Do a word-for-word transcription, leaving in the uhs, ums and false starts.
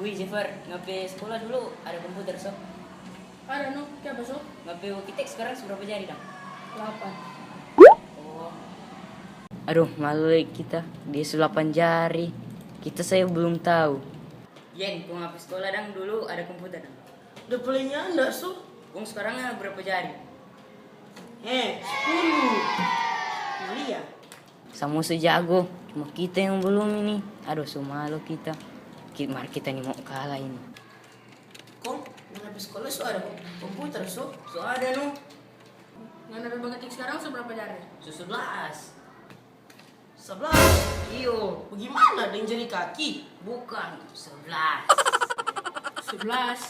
Wih, Jeffer, ngape sekolah dulu ada komputer, so? Ada, no. Kiapa, so? Ngape walkie-talkie sekarang seberapa jari, dang? Delapan. Oh. Aduh, malu lei kita. Dia su delapan jari. Kita saja belum tahu. Yen, kong ngape sekolah, dang, dulu ada komputer, dang? Udah paling nyanda, so. Kong sekarang ada berapa jari? Eh, sepuluh. Lia. Samua so jago, cuma kita yang belum ini. Aduh, so malu kita. Ki-, mar kita ni mau kalah ini. Kong, ngana pe sekolah so ada kom-, komputer, so? So ada, no. Ngana pe walkie-talkie sekarang so berapa jari? So sebelas. Sebelas? Iyo. Bagaimana, deng jari kaki? Bukan, sebelas. Sebelas.